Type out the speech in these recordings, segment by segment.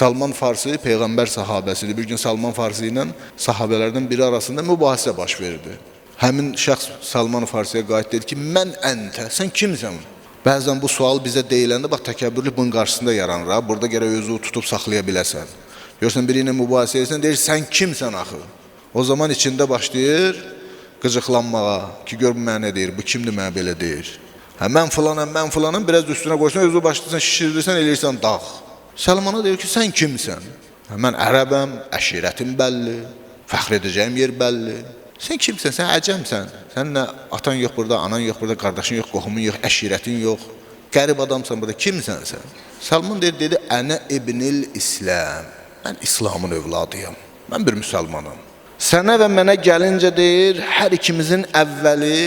Salman Farsi peyğəmbər sahabəsidir. Bir gün Salman Farsi ilə sahabelərdən biri arasında mübahisə baş verdi. Həmin şəxs Salman Farsiyə qayıtdı, dedi ki, "Mən əntə, sən kimsən?" Bəzən bu sual bizə deyiləndə bax təkəbbürlük bunun qarşısında yaranır ha. Burada gərək özünü tutub saxlaya biləsən. Görürsən biri ilə mübahisə edirsən, deyir sən kimsən axı? O zaman içində başlayır qıcıqlanmağa ki, gör bu mənə nə deyir, bu kimdir mənə belə deyir. Hə mən filanam, mən filanam, biraz da üstünə qoysan, özü başlayırsan, şişirirsən, eləyirsən dağ. Səlmana deyir ki, sən kimsən? Hə, mən ərəbəm, əşirətim bəlli, fəxr edəcəyim yer bəlli. Sən kimsən? Sən əcəmsən. Sən nə atan yox burada, anan yox burada, qardaşın yox, qohumun yox, əşirətin yox. Qərib adamsan burada. Kimsən sən? Salman deyir, dedi, Ənə ibnil İslam. Mən İslamın övladıyam. Mən bir müsəlmanam. Sənə və mənə gəlincə deyir, hər ikimizin əvvəli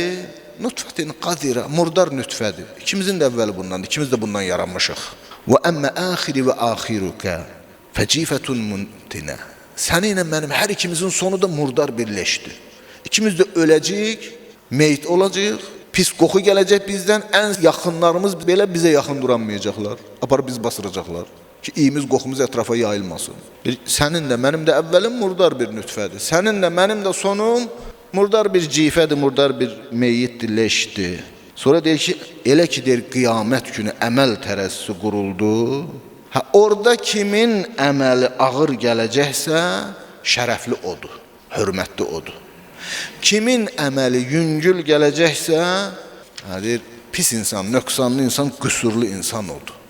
nutfətin qadira, murdar nütfədir. İkimizin də əvvəli bundandır. İkimiz də bundan yaranmışıq. Və əmmə axiri və axiruka fəcifətun muntinə. Sənin ilə mənim hər ikimizin sonu da murdar bir leşdir. İkimiz də öləcəyik, meyit olacağıq, pis qoxu gələcək bizdən, ən yaxınlarımız belə bizə yaxın duramayacaqlar. Aparıb biz basıracaqlar ki, iyimiz, qoxumuz ətrafa yayılmasın. Bir, sənin də mənim də əvvəlim murdar bir nütfədir. Sənin də mənim də sonum murdar bir cifədir, murdar bir meyitdir, leşdir. Sonra deyir ki, elə ki deyir qiyamət günü əməl tərəzisi quruldu. Hə orada kimin əməli ağır gələcəksə, şərəfli odur, hörmətli odur. Kimin əməli yüngül gələcəksə, hə deyir, pis insan, nöqsanlı insan, qüsurlu insan odur.